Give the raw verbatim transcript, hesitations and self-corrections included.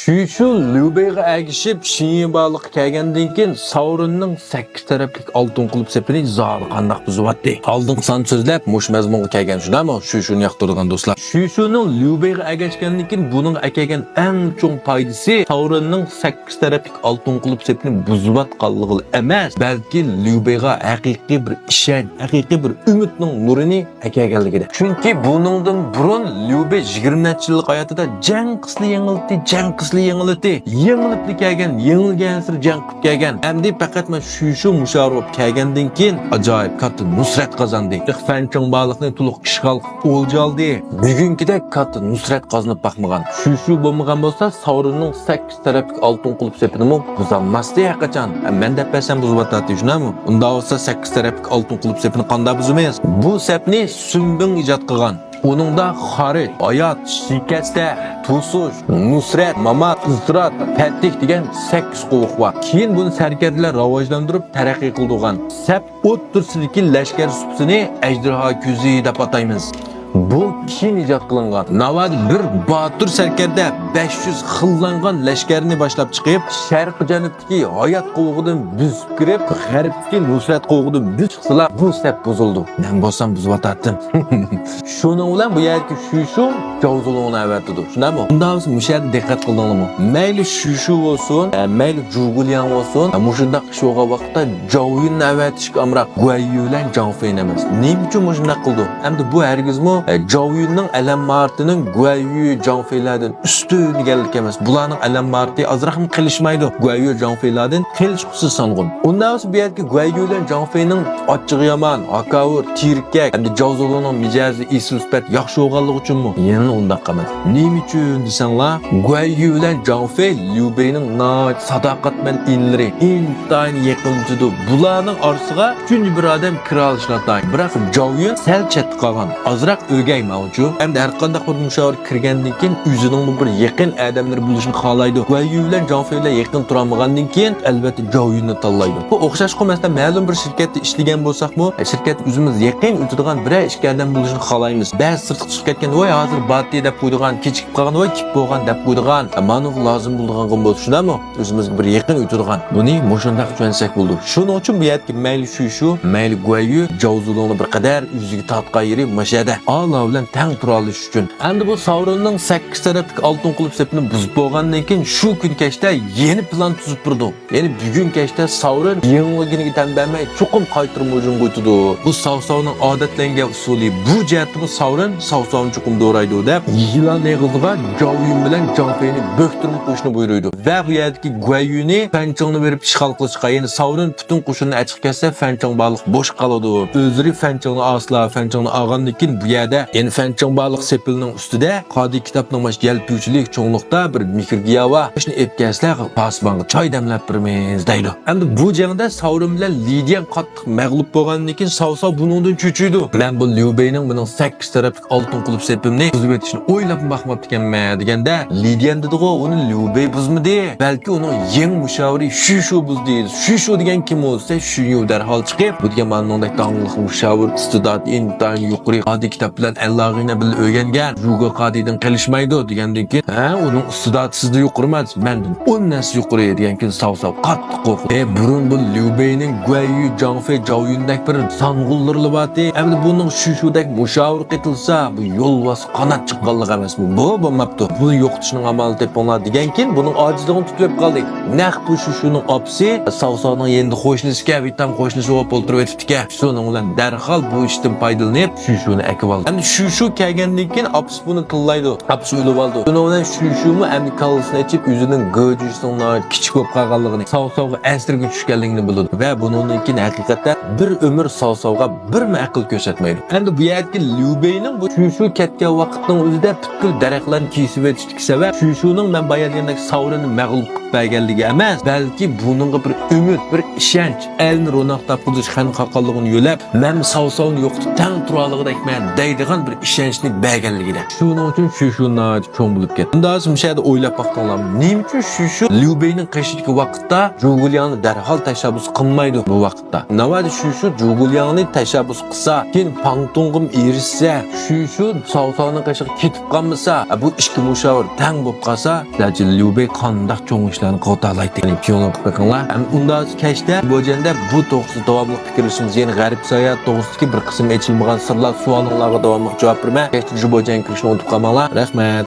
شۈيشۇ ليۇبېيغا ئەگىشىپ شىنيىبالىققا كەلگەندىن كېيىن، ساۋرېننىڭ سەككىز تەرەپلىك ئالتۇن قۇلۇپ سېپىنى زادى قانداق بۇزۇۋاتتى؟ ئالدىنقى ساندا سۆزلەپ، مۇشۇ مەزمۇنغا كەلگەن، شۇنداقمۇ، شۈيشۇنى ياقتۇرىدىغان دوستلار؟ شۈيشۇنىڭ ليۇبېيغا ئەگەشكەندىن كېيىن بۇنىڭغا ئەكەلگەن ئەڭ چوڭ پايدىسى ساۋرېننىڭ سەككىز تەرەپلىك ئالتۇن قۇلۇپ سېپىنى بۇزۇۋاتقانلىقىلا ئەمەس، بەلكى ليۇبېيغا ھەقىقىي بىر ئىشەنچ، ھەقىقىي بىر ئۈمىدنىڭ نۇرىنى ئەكەلگەنلىكىدە. چۈنكى بۇنىڭدىن بۇرۇن ليۇبېي يىگىرمە نەچچە يىللىق ھاياتىدا جەڭ قىلسىلا يېڭىلتى، جەڭ قىلسىلا يېڭىلتى، يېڭىلىپلا كەلگەن، يېڭىلگەنسېرى جەڭ قىلىپ كەلگەن. ئەمدى پەقەت مانا شۈيشۇ مۇشاۋىر بولۇپ كەلگەندىن كېيىن ئاجايىپ كاتتا نۇسرەت قازاندى. فەنچىڭبالىقنى تولۇق ئىشغال قىلىپ ئولجا ئالدى. بۈگۈنكىدەك كاتتا نۇسرەت قازىنىپ باقمىغان. شۈيشۇ بولمىغان بولسا، ساۋرېننىڭ سەككىز تەرەپلىك ئالتۇن قۇلۇپ سېپىنىمۇ بۇزالماستى ھەرقاچان. مەن دەپ بەرسەم بۇزۇۋاتاتتى، شۇنداقمۇ؟ ئۇنداق بولسا سەككىز تەرەپلىك ئالتۇن قۇلۇپ سېپىنى قانداق بۇزىمىز؟ بۇ سەپنى سۈنبىڭ ئىجاد قىلغان. ئۇنىڭدا خارىج، ھايات، شىكەستە، توسۇش، نۇسرەت، مامات، ئىزتىرات، پەتىھ دېگەن سەككىز قوۋۇق بار. كېيىن بۇنى سەركەردىلەر راۋاجلاندۇرۇپ تەرەققىي قىلدۇرغان. سەپ ئوتتۇرىسىدىكى لەشكەر سۇپىسىنى ئەجدىھا كۆزى دەپ ئاتايمىز. بۇ كېيىن ئىجاد قىلىنغان. ناۋادا بىر باتۇر سەركەردە بەش يۈز خىللانغان لەشكەرنى باشلاپ چىقىپ، شەرقىي جەنۇبتىكى ھايات قوۋۇقىدىن بۆسۈپ كىرىپ، غەربتىكى نۇسرەت قوۋۇقىدىن بۆسۈپ چىقسىلا، بۇ سەپ بۇزۇلىدۇ. مەن بولسام بۇزۇۋاتاتتىم. شۇنىڭ بىلەن بۇ يەردىكى شۈيشۇ جاۋزۇلۇڭنى ئەۋەتىدۇ. شۇنداقمۇ؟ ئۇنداق بولسا مۇشۇ يەردە دىققەت قىلدىڭلارمۇ؟ مەيلى شۈيشۇ بولسۇن، ئە، مەيلى جۇگۇلياڭ بولسۇن، ئە، مۇشۇنداق ئىش بولغان ۋاقىتتا جاۋيۈننى ئەۋەتىشكە ئامراق گۇەييۈ بىلەن جاڭفېينى ئەمەس. نېمە ئۈچۈن مۇشۇنداق قىلىدۇ؟ ئەمدى بۇ ھەرگىزمۇ، ئە، جاۋيۈننىڭ ئەلەم ماھارىتىنىڭ گۇەييۈ، جاڭفېيلاردىن ئۈستۈن دېگەنلىك ئەمەس. بۇلارنىڭ ئەلەم ماھارىتى ئازراقمۇ قېلىشمايدۇ گۇەييۈ، جاڭفېيلاردىن، قېلىشقۇسى سانغۇن. ئۇنداق بولسا بۇ يەردىكى گۇەييۈ بىلەن جاڭفېينىڭ ئاچچىقى يامان، ھاكاۋۇر، تېرىككەك، ئەمدى جاۋزۇلۇڭنىڭ مىجەزى ئېسىل سۈپەت ياخشى بولغانلىقى ئۈچۈنمۇ؟ يەنىلا ئۇنداق ئەمەس. نېمە ئۈچۈن دېسەڭلار، گۇەييۈ بىلەن جاڭفېي ليۇبېينىڭ ناھايىتى ساداقەتمەن ئىنىلىرى، ئىنتايىن يېقىن تۇتىدۇ. بۇلارنىڭ ئارىسىغا ئۈچىنچى بىر ئادەم كىرە ئالىشى ناتايىن. بىراق جاۋيۈن سەل چەتتە قالغان، ئازراق ئۆگەي ماڭىچۇ. ئەمدى ھەرقانداق بىر مۇشاۋىرە كىرگەندىن كېيىن ئۆزىنىڭمۇ بىر يېقىن ئادەملىرى بولۇشىنى خالايدۇ. گۇەييۈ بىلەن جاڭفېي بىلەن يېقىن تۇرالمىغاندىن كېيىن، ئەلۋەتتە، جاۋيۈننى تاللايدۇ. بۇ ئوخشاشقۇ، مەسىلەن، مەلۇم بىر شىركەتتە ئىشلىگەن بولساقمۇ، شىركەت ئۆزىمىز يېقىن ئۆتىدىغان بىرەر ئىككى ئادەم بولۇشىنى خالايمىز. بەزى سىرتقا چىقىپ كەتكەندە، ۋاي، ھازىر باتتى دەپ قويىدىغان، كېچىكىپ قالغان، ۋاي، كېپ بولغان دەپ قويىدىغان، مانا بۇ لازىم بولىدىغان بولسا، شۇنداقمۇ؟ ئۆزىمىزگە بىر يېقىن ئۆتىدىغان. بۇنى مۇشۇنداق چۈشەنسەك بولىدۇ. شۇنىڭ ئۈچۈن بۇ يەردىكى مەيلى شۈيشۇ، مەيلى گۇەييۈ، جاۋزۇلۇڭنى بىر قەدەر ئۆزىگە تارتقان يېرى مۇشۇ يەردە. ئالاۋ بىلەن تەڭ تۇرالىشىش ئۈچۈن. ئەمدى بۇ ساۋرېننىڭ سەككىز تەرەپلىك ئالتۇن قۇلۇپ سېپىنى بۇزۇپ بولغاندىن كېيىن، شۇ كۈن كەچتە يەنە پىلان تۈزۈپ بېرىدۇ. يەنى بۈگۈن كەچتە ساۋرېن يېڭىلغىنىگە تەن بەرمەي، چوقۇم قايتۇرما ھۇجۇمغا ئۆتىدۇ. بۇ ساۋساۋنىڭ ئادەتلەنگەن ئۇسۇلى. بۇ جەھەتتىمۇ ساۋرېن ساۋساۋنى چوقۇم دورايدۇ، دەپ، يىلان ئېغىزىغا جاۋيۈن بىلەن جاڭفېينى بۆكتۈرمە قويۇشنى بۇيرۇيدۇ. ۋە بۇ يەردىكى گۇەييۈنى فەنچىڭنى بېرىپ ئىشغال قىلىشقا، يەنى ساۋرېن پۈتۈن قوشۇنىنى ئەچىقىپ كەتسە، فەنچىڭبالىق بوش قالىدۇ. ئۆزلىرى فەنچىڭنى ئالسىلا، فەنچىڭنى ئالغاندىن كېيىن بۇ يەردە، يەنى فەنچىڭبالىق سېپىلىنىڭ ئۈستىدە قادىي كىتابنىڭ مانا شۇ يەلپۈشلۈك چوڭلۇقتا بىر مېھىر گىياۋا، شۇنى ئېلىپ كەلسىلەر، پاسىبانغا چاي دەملەپ بېرىمىز، دەيدۇ. ئەمدى بۇ جەڭدە ساۋرېن بىلەن لىديەن قاتتىق مەغلۇپ بولغاندىن كېيىن، ساۋساۋ بۇنىڭدىن چۆچۈيدۇ. مەن بۇ ليۇبېينىڭ بۇنىڭ سەككىز تەرەپلىك ئالتۇن قۇلۇپ سېپىمنى بۇزۇۋېتىشنى ئويلاپمۇ باقماپتىكەنمەن، دېگەندە، لىديەن دېدىغۇ، ئۇنى ليۇبېي بۇزمىدى، بەلكى ئۇنىڭ يېڭى مۇشاۋىرى شۈيشۇ بۇزدى. شۈيشۇ دېگەن كىم ئۇ دېسە، شۈنيۇ دەرھال چىقىپ، بۇ دېگەن مانا مۇنداق داڭلىق مۇشاۋىر، ئىستىداتى ئىنتايىن يۇقىرى، قادىي كىتاب بىلەن ئەللاغىنە بىللە ئۆگەنگەن، جۇگې قادىيدىن قېلىشمايدۇ، دېگەندىن كېيىن، ھە، ئۇنىڭ ئىستىداتى سىزدىن يۇقىرى ئەمەس، مەندىن ئون ھەسسە يۇقىرى، دېگەن كېيىن ساۋساۋ قاتتىق قورقۇپ، ئە، بۇرۇن بۇ ليۇبېينىڭ گۇەييۈ، جاڭفېي، جاۋيۈندەك بىر سانغۇنلىرىلا بارتى. ئەمدى بۇنىڭ شۈيشۇدەك مۇشاۋىر قېتىلسا، بۇ يولۋاس قانات چىققانلىق ئەمەسمۇ؟ بۇ بولماپتۇ. بۇنى يوقىتىشنىڭ ئامالىنى تېپىڭلار، دېگەن كېيىن بۇنىڭ ئاجىزلىقىنى تۇتۇۋېلىپ قالدى. نەق بۇ شۈيشۇنىڭ ئاپىسى ساۋساۋنىڭ يېنىدا قوشنىسىكەن، ھېيتام قوشنىسى بولۇپ ئولتۇرۇۋېتىپتىكەن. شۇنىڭ بىلەن دەرھال بۇ ئىشتىن پايدىلىنىپ، شۈيشۇنى ئەكىۋالدى. ئەمدى شۈيشۇ كەلگەندىن كېيىن ئاپىسى بۇنى تىللايدۇ. ئاپىسى ئۆلۈۋالىدۇ. شۇنىڭ بىلەن شۈيشۇمۇ ئەمدى كاللىسىنى ئېچىپ، ئۆزىنىڭ گېجۈشىنىڭ ناھايىتى كىچىك بولۇپ قالغانلىقىنى، ساۋساۋغا ئەسىرگە چۈشكەنلىكىنى بىلىدۇ. ۋە بۇنىڭدىن كېيىن ھەقىقەتەن بىر ئۆمۈر ساۋساۋغا بىرمۇ ئەقىل كۆرسەتمەيدۇ. ئەمدى بۇ يەردىكى ليۇبېينىڭ بۇ شۈيشۇ كەتكەن ۋاقىتنىڭ ئۆزىدە پۈتكۈل دەرەخلەرنى كېسىۋېتىشتىكى سەۋەب، شۈيشۇنىڭ مەن بايان دېگەندەك ساۋرېننى مەغلۇپ بەرگەنلىكى ئەمەس، بەلكى بۇنىڭغا بىر ئۈمىد، بىر ئىشەنچ، ئەلنى روناق تاپقۇزۇش، خەنقە قاللىقىنى يۆلەپ، مەن ساۋ-ساۋنى يوقىتىپ تەڭ تۇرالىغۇدەكمەن دەيدىغان بىر ئىشەنچنى بەرگەنلىكىدە. شۇنىڭ ئۈچۈن شۈشۈ ناھايىتى چوڭ بولۇپ كەتتى. ئۇنداق بولسا مۇشۇ يەردە ئويلاپ باقتىڭلارمۇ؟ نېمە ئۈچۈن شۈشۈ ليۇ بېينىڭ قېشىدىكى ۋاقىتتا جۇگۇلياڭنى دەرھال تەشەببۇس قىلمايدۇ بۇ ۋاقىتتا؟ ناۋادا شۈشۈ جۇگۇلياڭنى تەشەببۇس قىلسا، كېيىن پاڭتۇڭغىمۇ ئېرىشسە، شۈشۈ ساۋساۋنىڭ قېشىغا كېتىپ قالمىسا، بۇ ئىككى مۇشاۋىر تەڭ بولۇپ قالسا، سىلەرچە ليۇ بېي قانداق چوڭ ئىشلارنى قىلىۋاتالايتتى؟ يەنى پىيونغا بېقىڭلار. ھەم ئۇنداق كەچتە جۇبوجيەندە بۇ توغرىسىدا داۋاملىق پىكىرلىشىمىز. يەنى غەربىي ساياھەت توغرىسىدىكى بىر قىسىم ئېچىلمىغان سىرلار، سوئالىڭلارغا داۋاملىق جاۋاب بېرىمەن. كەچتە جۇبوجيەنگە كىرىشنى ئۇنتۇپ قالماڭلار. رەھمەت.